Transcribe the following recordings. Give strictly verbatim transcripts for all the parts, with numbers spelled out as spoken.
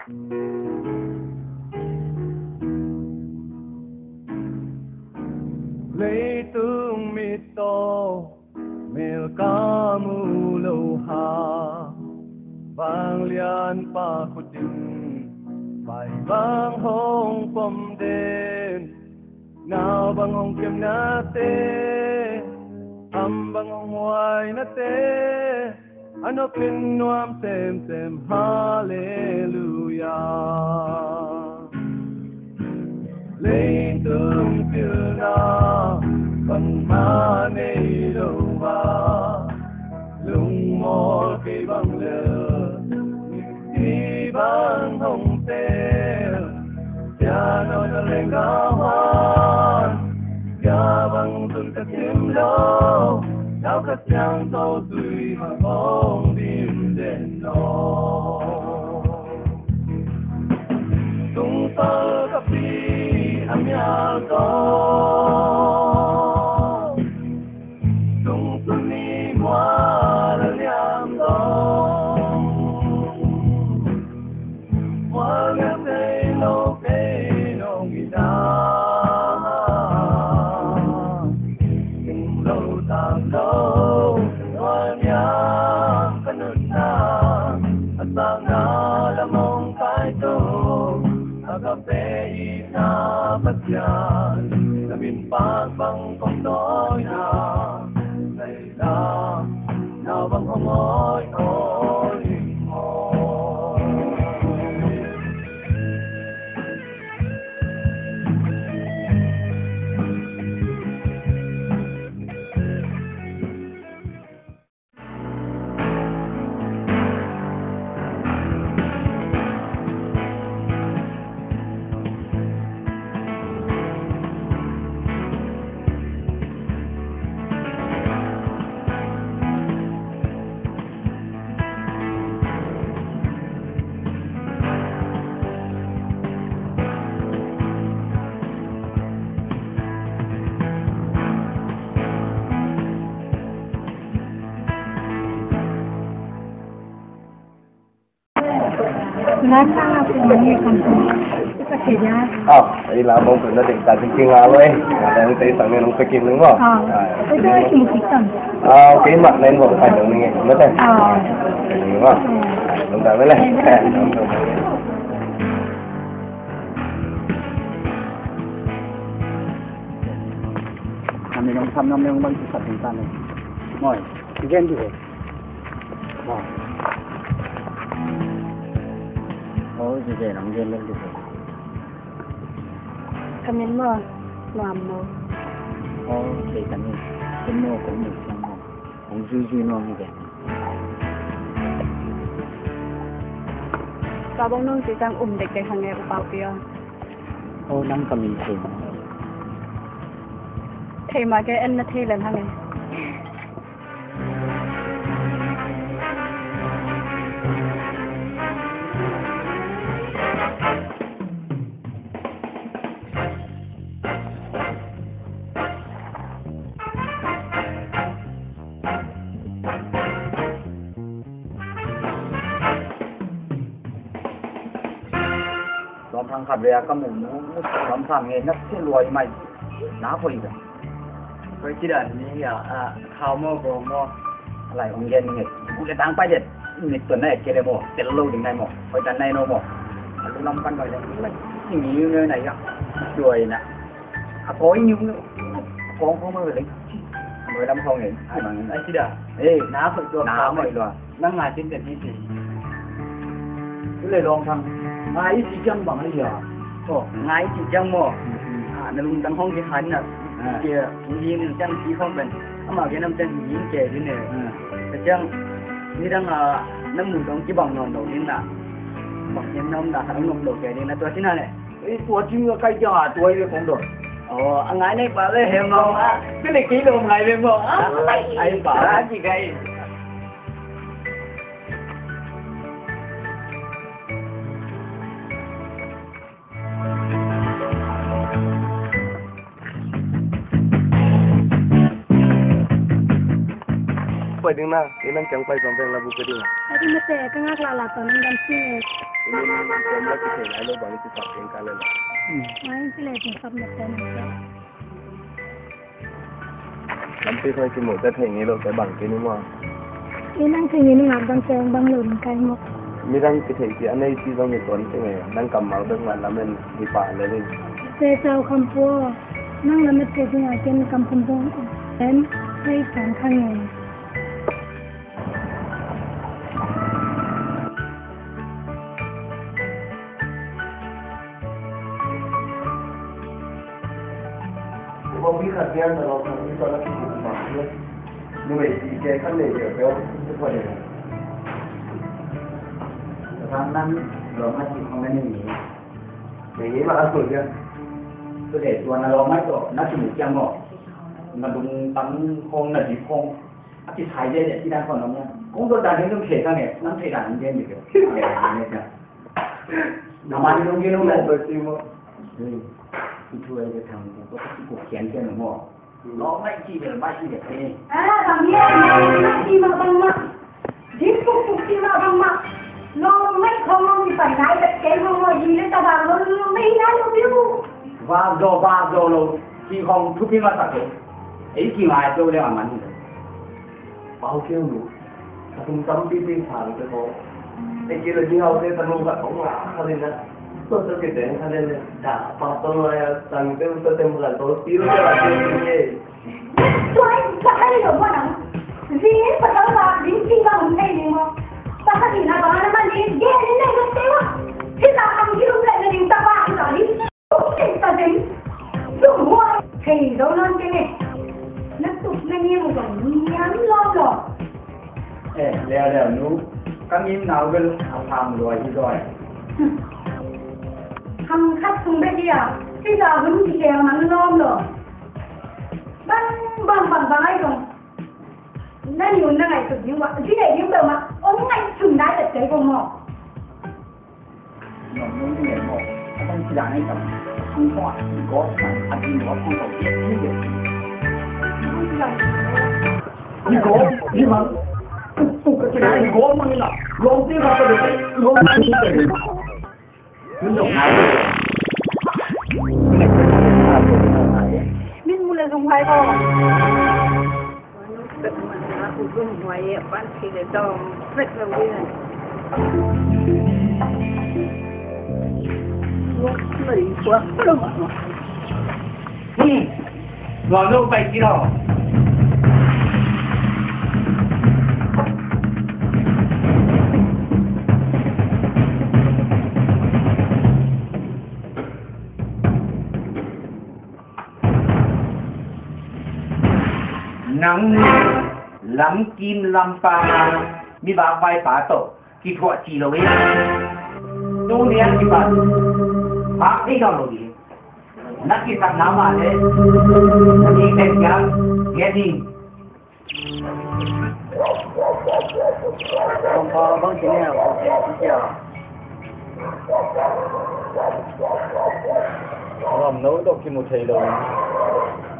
Leitung mit tawh melkam uh lo ha, vanglianpa khut in pai bang hong pom den. Nau bang hong kemnate, am bang hong huainate, a nopin nuam semsem, halleluia. Leitung pilna bangmah nei lo a, lungmawl kei bang lel, misi bang hong tel, Piano na leng gawh a, bia bang tun ka kim lo, Lau Kha Siangtho tui bang hong dim den lo. Tung pal ka pi a mial ko, tung tuni mual a liam dong, mual ngiat thei lo kei nong hi ta. Tung lo tang lo, mual niam ka nunna, a sangna lam hong kai to, a ka pe i na Pasian, na min pak bang kong doi na, na i na, na bang hong oi, oi, oi. Aw, i la bawng pen na ding ta ding king a lo e. Na ding te sang ne nong peking ning maw. Aw, okay mah, na in bawng pai dong ning e. Na te. Aw. Ning maw. Nong ta me le. Kami nong sam nam nong bang kisat ding ta ne. Moi. Gen di he. Maw. Aw, ci gen, hong gen lel dih. Ka min maw, Nuam Maw. Aw, kei ka min, Kim Maw, kong min Siang Maw. Hong zuizui nuam hi ve. Tua bang nong ci ciang um dek dek hang e, U Pau Pi aw. Aw, nang ka min thei maw? Thei mah kei, en na thei lem hang e. Lawm Thang khat ve a ka muh, muh, muh Lawm Thang nge na thei luai mai. Na hoih ve. Hoih ci dan ni a, a, khau maw, gawng maw. A lai hong gen ni nge. Ku le tang pai det. Ni tuan na et ke le maw. Tel lo ding nai maw. Hoih dan nai no maw. A lu lam pan hoih le. Ni nge nai ya. Duai na. A koi ni. A kong kong maw le. Hoih lam kong nge. Ai mang. Ai ci dan. Eh, na hoih lua. Na hoih lua. Nang ngai tin ten hi ci. Tu le Lawm Thang. Ngai i ci ciang bang a hi a. Aw, ngai i ci ciang maw. Ah, na lungtang hong kikhan na. Ah. Kei, hong hi ning ciang ci khong pen. Amah gen nam ciang hi ning kei ding e. Ah. Ka ciang, nidang a, na muh dong kibang nawn lo ding na. Bang hiam na om na khat hong nop lo kei ding na tua ci na ne. Ei, tua cing a kai ciang a tua i le kong dot. Aw, a ngai nei pa le hem lo a. Ka le kei lo ngai le maw. Ai pa. A ci kai. Pai ding na, i nang kiang pai zong veng la bu ka ding a. Pai ding mate, ka ngak lala tawh nang dam si ne. I nang kiang la ki thei lai lo bang i ci sap ding ka le la. Mai in ci le ci sap mate nang te. Lampi khoi ki mu te thei ni lo te bang ki ni mo. I nang thei ni nang dam te bang lo ding kai mo. Midang kithei ci a nei ci zong i tuan ci nge, nang kammal bek mah lamen hi pah lel in. Te Cau Kham Pua, nang lamet kei ding a ken kam phun zong en, hei kan kha nge. Ua mi khat pian na lawm khat mi tawh na kikuk mah hi. Numei si ke khat nei peuhpeuh, si pua ding. Ka tang nan lawm na si khong na ni ni. Nei ni mah a sut hian. Tua leh tua na lawm mai tawh na kimu kiang maw. Na lungtang khong na dip khong. A kisai dede, i dan khon om na. Kong dot dan ding dong thei ka nge, nang thei dan ding ding ding. Na man dong ding dong dong. Tua si mo. Tua i thang ko ko kian kian mo. Lo mai ki bel mai ki bel ni. Ah, bang ya, mai ki ma bang ma. Din kuk kuk ki ma bang ma. Lo mai khong lo ki pai nai bek ke khong lo di le ta bang lo lo mai na lo biu. Vak do, vak do lo. Ki khong thupi ma ta ke. Ei ki ngai do le a man. Pau keu lu, a tum tampipi sang te ko. Te keu lu ding au te tanu ka kong la ka le na. Tua tua ke teng ka le le. Da pa to lo ya sang te tua tem ka to ti lo ya te ni ye. Tua pa ka le lo mo na. Zi pa ka la ding ti ka hong te ni mo. Pa ka ti na ba na ma ni ye ni ne ko te wa. Ti na ang ki lu le ni ta ba ka ni. Tuk tek ta ding. Tuk huai. Thei zo nawn keng e. Na tuk na ngiam zong ngiam lawm lawm. Eh, leo leo nu. Ka ngim nau bel a pham luai hi zaw e. Khang khat sung bek hi a. Tua hun kikhel man lawm lawm. Bang bang bang bang ai zong. Na ni un na ngaihsut ding ua. Zi nei ding peuhmah. Om ngaihsun nai tek kei ko maw. Min mu le zong hai ko. Nang lamkim lampang a mi vakvaipa tawh kithuah ci lo hi. Tuni a kipan phak thei nawn lo ding. Na kisapna mah le na kikhen ciang nget ding. Lampa bang ci ne a, lamno tawh kimu thei lo.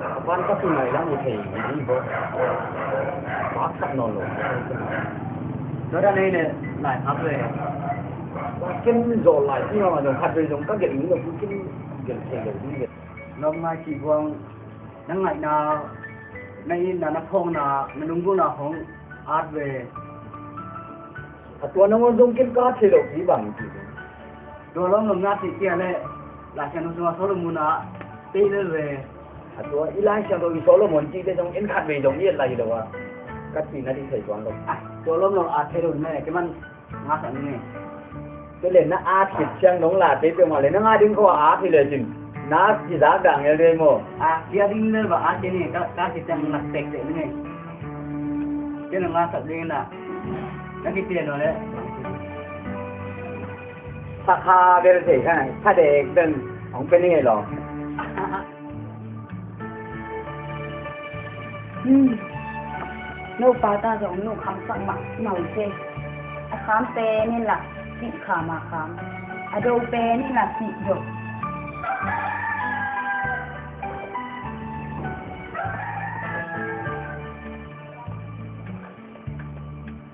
A pan ka pi ngai la mu thei ni bo. Pak tak nawn lo. Tua dan ei le lai khak le. Ken zawl lai ni ma zong khat vei zong ka gelh ni lo, ken gelh thei lo ni. Lawm ngai ki buang. Na ngaihna, na itna, na phawkna, na lunggulhna hong at ve. A tua nangawn zong ken ka at thei lo hi bang ci. Tua lawm lawm na cih ciang leh Laisiangtho sungah Solomon a tei lel ve. A tua i Laisiangtho i Solomon cihte zong en khat vei zong i et lai hi lo a. Ka cihna ding thei tuan lo. Ah, tua lawm lawm at thei lo hi meh, kei man Nga sa ni. Tua le na at khit ciang nong la te peuhmah le na nga ding khawng a at hi lecin na kizak dah ngel dei maw? A kia ding le ba at ke ni ka, ka khit ciang lak tek tek ni. Ke na nga sak ding na. Na ki te no le. Sa kha bel thei kha, kha dek den hong pe ni ngei lo. Hmm. Nupa ta zong nu khamsak mahmah uh hi. A kham pen in lah sih kham a kham. A do pen in lah sih do.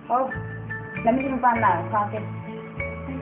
Oh, lami di mabana kha ke.